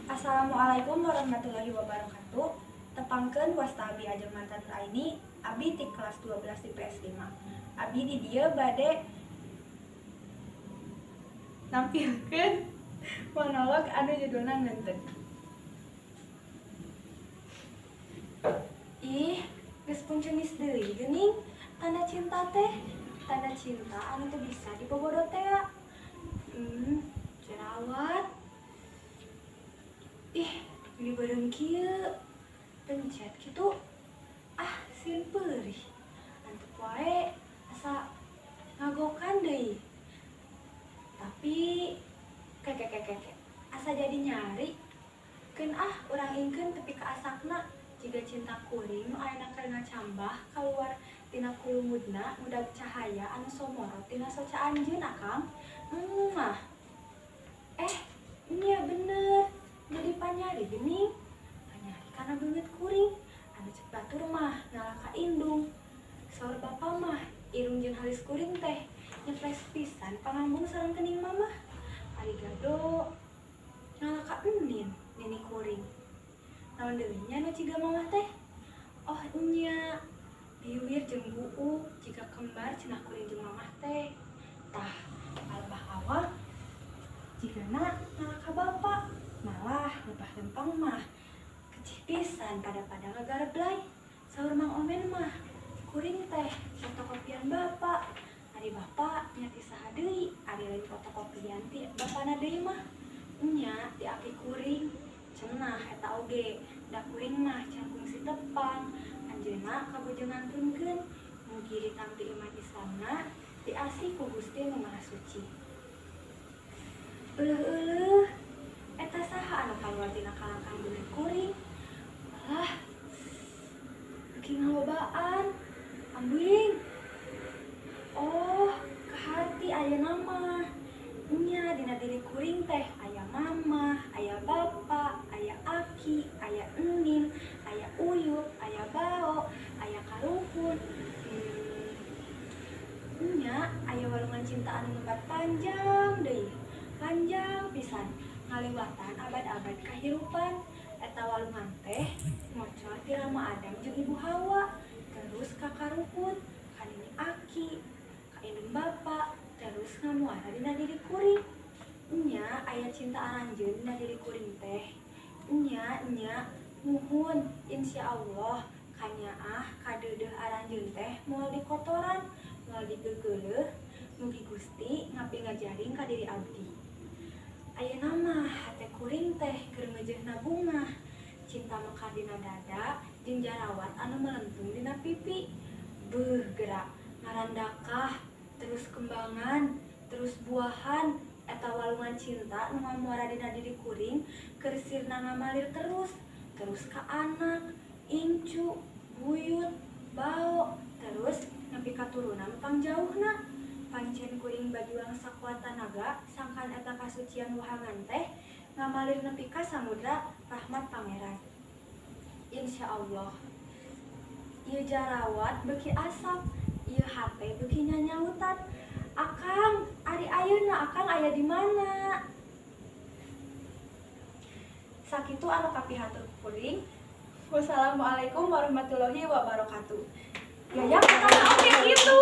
Assalamualaikum warahmatullahi wabarakatuh. Tepangkeun, wasta abi Ajeng Mantan Aini, abi ti kelas 12 IPS 5. Abi di dieu bade nampilkeun monolog anu judulna Ngeunteun. Ih, geus punceungis deui geuning tanda cinta teh. Tanda cinta anu teu bisa dibobodo tea. Jerawat. Ih, meni beureum kieu. Pencet kitu. Ah, sieun peurih. Antep wae asa ngagokan deui. Tapi keke keke ke. Asa jadi nyari. Keun ah, urang ingkeun tepi ka asakna, jiga cinta kuring nu ayeuna keur ngacambah kaluar tina kulumudna, ngudag cahaya anu somorot tina soca anjeun, Akang. Mah. Eh, nya bener. Jadi panyari geuning. Panyari kana beungeut kuring. Anu cek batur mah ngalah ka indung. Saur bapa mah irung jeung halis kuring teh nyeples pisan pangambung sareng kening mamah. Ari gado ngalah ka enin nini kuring. Naon deui nya nu ciga mamah teh? Oh nya, biwir jeung buuk jiga kembar cenah kuring jeung mamah teh. Tah, palebah awak jigana ngalah ka bapa. Malah lebah lempang mah kecih pisan pada-pada ngagareblay. Saur Mang Omen mah kuring teh fotokopian bapa. Ari bapa nya ti saha deui, ari lain fotokopian ti bapana deui mah. Nya ti aki kuring. Cenah eta oge, da kuring mah can kungsi tepang. Anjeunna kabujeng ngantunkeun. Mugi ditampi iman Islamna, diasih ku Gusti Nu Maha Suci. Euleuh euleuh, eta saha anu kaluar tina kalangkang beungeut kuring? Walah, beuki ngalobaan. Ambuing. Oh, kaharti ayeuna mah. Nya, dina diri kuring teh aya mamah, aya bapa, aya aki, aya enin, aya uyut, aya bao, aya karuhun. Nya, aya walungan cinta anu ngembat panjang deui. Panjang pisan ngaliwatan abad-abad kahirupan. Eta walungan teh ngocor ti Rama Adam jeung Ibu Hawa, terus ka karuhun, ka nini aki, ka indung bapa, terus ngamuara dina diri kuring. Nya, aya cinta aranjeun dina diri kuring teh. Nya nya, muhun, insyaallah kanyaah kadeudeuh aranjeun teh moal dikotoran, moal digegeuleuh. Mugi Gusti ngapi ngajaring ka diri abdi. Ayeuna mah hate kuring teh keur ngeujeuna bungah. Cinta mekar dina dada jeung jarawat anu melentung dina pipi. Beuh, geura ngarandakah, terus kembangan, terus buahan eta walungan cinta nu ngamuara dina diri kuring keur sirna ngamalir terus, terus ka anak, incu, buyut, bao, terus nepi ka turunan pangjauhna. Pancen kuring bajuang sakuat tanaga sangkan eta kasucian wahangan teh ngamalir nepi ka samudra rahmat Pangeran. Insyaallah. Ieu jarawat beuki asap, ieu hate beuki nyanyautan. Akang, ari ayeuna Akang aya di mana? Sakitu anu kapihatur kuring. Wassalamualaikum warahmatullahi wabarakatuh. Ya ya, oke gitu.